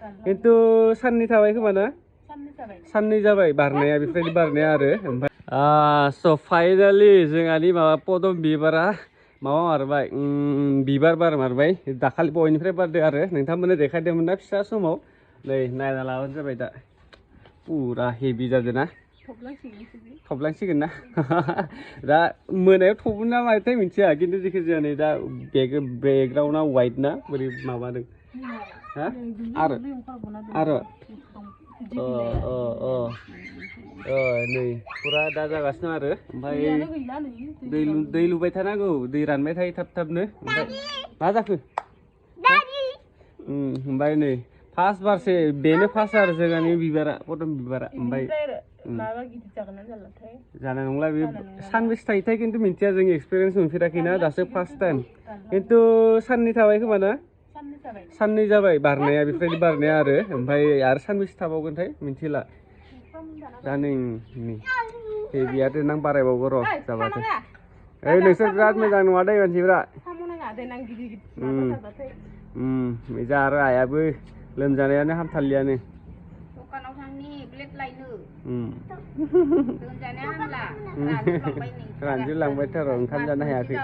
खिन्थु साननै थाबाय खोमा ना साननै जाबाय बारनाया बेफोरबायदि बारनाया आरो ओमफ्राय स' फाइनालि जोंहानि माबा पदम बिबारा माबा मारबाय बिबार बारमारबाय दाखालि बयनिफ्राय बारदों आरो नोंथांमोननो देखायदोंमोन ना फिसा समाव नै नायना लाबानो जाबाय दा पुरा हेभि जादों ना थबलांसिगोन ना दा मोनायाव थबो ना माथाय मिथिया खिन्थु जेखि जाया नै दा बेकग्राउन्डआ वाइट ना बोरै माबादों हा आरो नै पुरा दा जागासिनो आरो ओमफ्राय दै लुबाय थानांगौ दै रानबाय थायो थाब थाबनो ओमफ्राय मा जाखो ओमफ्राय नै फार्स्ट बारसे बेनो फार्स्ट आरो जोंहानि बिबारा पदम बिबारा ओमफ्राय जानाय नंला बे सानबेसे थायोथाय खिन्थु मिथिया जों एक्सपिरियेन्स मोनफेराखैना दासो फार्स्ट टाइम खिन्थु साननै थाबाय खोमा ना साननै जाबाय बारनाया बेफोरबायदि बारनाया आरो ओमफ्राय आरो सानबेसे थाबावगोनथाय मिथिला दा नै हेभिया देनां बारायबावगोन र' जाबाथाय ओइ नोंसोर बिराद मोजां नङा दै मानसिफ्रा जा आरो आइयाबो लोमजानायानो हामथारलियानो दखानाव थांनि ब्लेड लायनो लोमजानाया हामला रानजोबलांबायथ' र' ओंखाम जानो हायाखै